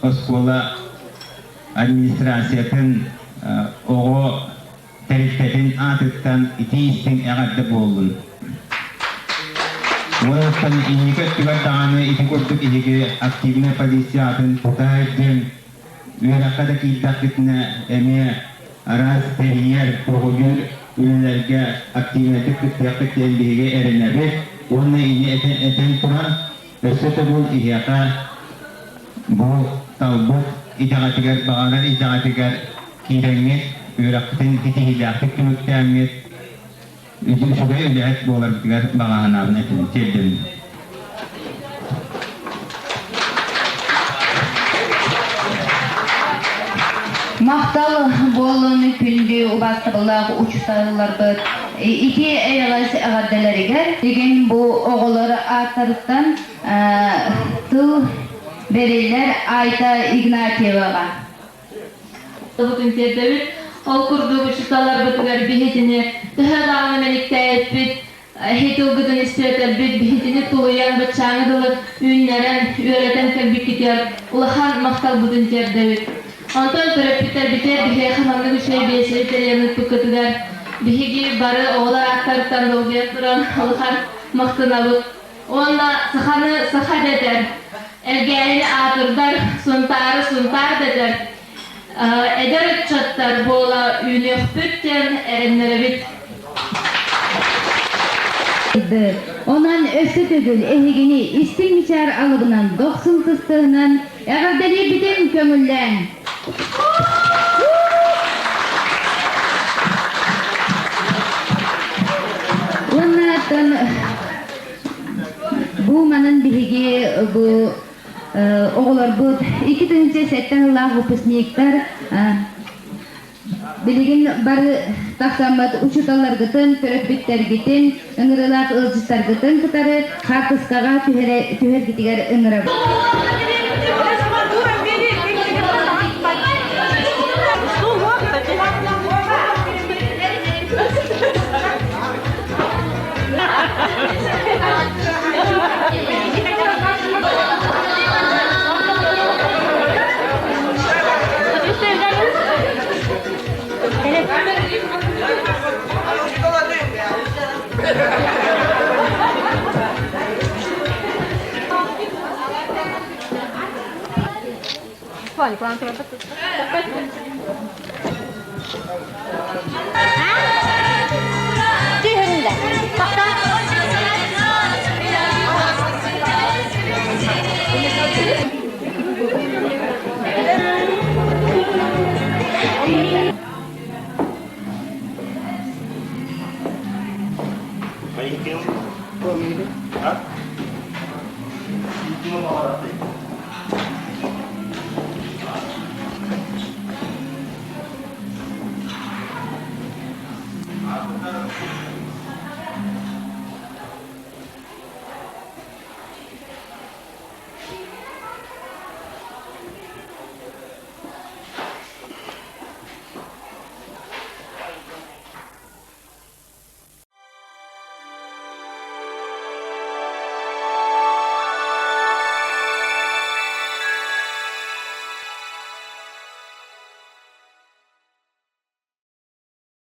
оскуола администрациятын оҕо тэрилтэтин аатыттан итии-истиҥ эҕэрдэ буоллун. Уонуттан инники өттүгэр даҕаны ити курдук иһиги активнай позициятын тута сылдьыҥ, үөрэххэ да киирдэххитинэ эмиэ араас тэрийэр, көҕүлүүр үлэлэргэ активнайдык кыттыаххыт диэн биһиги эрэнэбит уонна ини этэн туран өссө төгүл иһиэхэ бу талбыт идэҕитигэр баҕарар идэҕитигэр киирэҥҥит, үөрэххитин ситиһиилээхтик түмүктээҥҥит, үчүгэй үлэһит буоларгытыгар баҕа санаабын этин тиэрдэбин. Махтал буоллун күндү убаастабыллаах учууталларбыт ити эйэҕэс эҕэрдэлэригэр Билигин бу оҕолор ааттарыттан тыл бэриллэр Айта Игнатьеваҕа. Тылбытын тиэрдэбит. Ол курдук учууталларбытыгар биһитини төһө даҕаны мэниктээбиппит, эһи тылгытын истибэтэрбит, биһитини тулуйан баччааҥы дылы үүннэрэн, үөрэтэн кэлбиккитигэр улахан махталбытын тиэрдэбит. Онтон төрөппүттэрбитигэр биһиэхэ маннык үчүгэй биэсэри тэрийэн ыыппыккытыгар биһиги бары оҕолор ааттарыттан долгуйан туран улахан махтанабыт. Уонна саханы саха дэтэр, Элгээйини аатырдар, Сунтаары Сунтаар дэтэр эдэр ыччаттар буола үүнүөхпүт диэн эрэннэрэбит. Онон өссө төгүл эһигини истиҥ мичээр алыбынан дохсун сыстыһынан эҕэрдэлиирбитин көҥүллээҥ! Уонна Бу манан биһиги бу оҕолорбут 2007 сыллаах выпускниктар билигин бары тахсаммыт учууталларгытын, төрөппүттэргитин, ыҥырыылаах ыалдьыттаргытын кытары хаартыскаҕа түһэргитигэр ыҥырабыт. Түһүнлэ.